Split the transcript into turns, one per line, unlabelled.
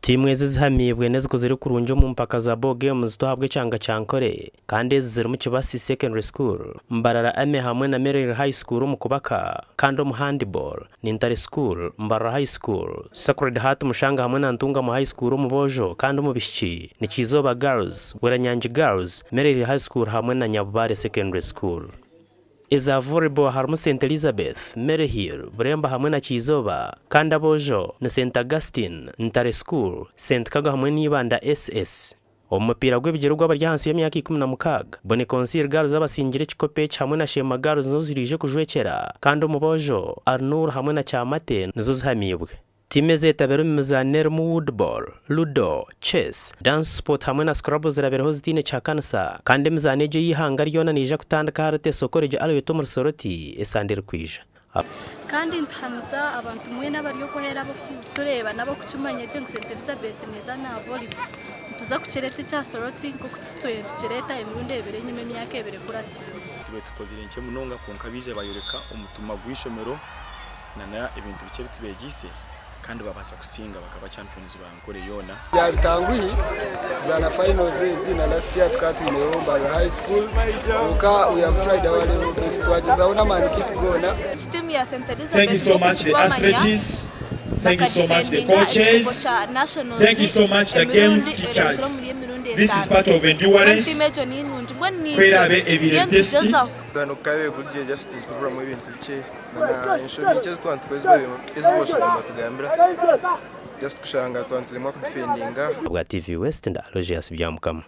Tiimu ezi ezihamiibwe n'ezikozire kurungi omu mpaka za Ball Games tuhabwa ekyanga kya Nkore kandi ezi zirimu Kibasi Secondary School, Mbarara Army hamwe na Maryhill High School omu kubaka kandi omu Handball ni Ntare School, Mbarara High School, Sacred Heart Mushanga hamwe na Ntungamo High School omu boojo kandi omu bishiki ni Kyizooba Girls, Bweranyangi Girls, Maryhill High School hamwe na Nyabubare Secondary School. Eza Volleyball harimu Saint Elizabeth, Maryhill, Buremba hamwe na Kyizooba kandi aboojo ni Saint Augustine, Ntare School, Saint Kago hamwe na Ibanda SS. Omu mupiira gw'ebigyere ogw'abari ahansi y'emyaka 16, Boniconsil Girls abasingire ekikopo eki hamwe na Sheema Girls nizo ziraije kujwekyera kandi omu boojo, Al-Noor hamwe na Kyamate nizo zihamiibwe. Tiimu ezeetabire omu mizaano erimu Woodball, Ludo, Chess, Dance Sport hamwe na Scrabble zirabireho zitaine kihakanisa kandi emizaano egyo ey'eihanga ryona neija kutandika ahari Teso College Alliot omuri Soroti esande erikwija.
Kandi nituhamiza abantu mwena abari okwo aheeru abarikutureeba n'abarikukimanya gye ngu St Elizabeth neeza aha volleyball. Nituza kukireeta ekya Soroti nk'oku tutwire nitukireeta emirundi ebiri enyima emyaka ebiri ekuratiire.
Tubaire tukozire nkye munonga kwonka baija bayoreka omutima gw'eishomero na ebintu bikye ebi tubeegyeise kandi babaasa kusinga bakaba champions ba Ankole yoona.
Byabitanguhi kuzaana finals ezi na last year tukaba twineho Mbarara High School kwonka we have tried our level best twagyezaho n'amaani gaitu goona.
Tiimu ya St
Thank you
Elizabeth
so much the
nk'oku turikumanya
athletes, thank you so much the
bakadifendinga ekikopo
coaches,
kya Nationals
thank you so much the games
emirundi ereetsire
teachers.
omuri emirundi
This is
etaano.
part of
Mbwenu
endurance
tiimu egyo ni nungi mbwenu
ku
naitwe
eraabe ebaire
turiyo
test.
nitugyezaho.
Omuzaano gukabaire guri gye just nituburamu ebintu bikye na enshobi nkye ezi twaba nitukozibwa ezi boshana nibatugambira just kushanga twaba nituremwa kudifendinga.
Ahabwa TV West ndi Aloysius Byamukama.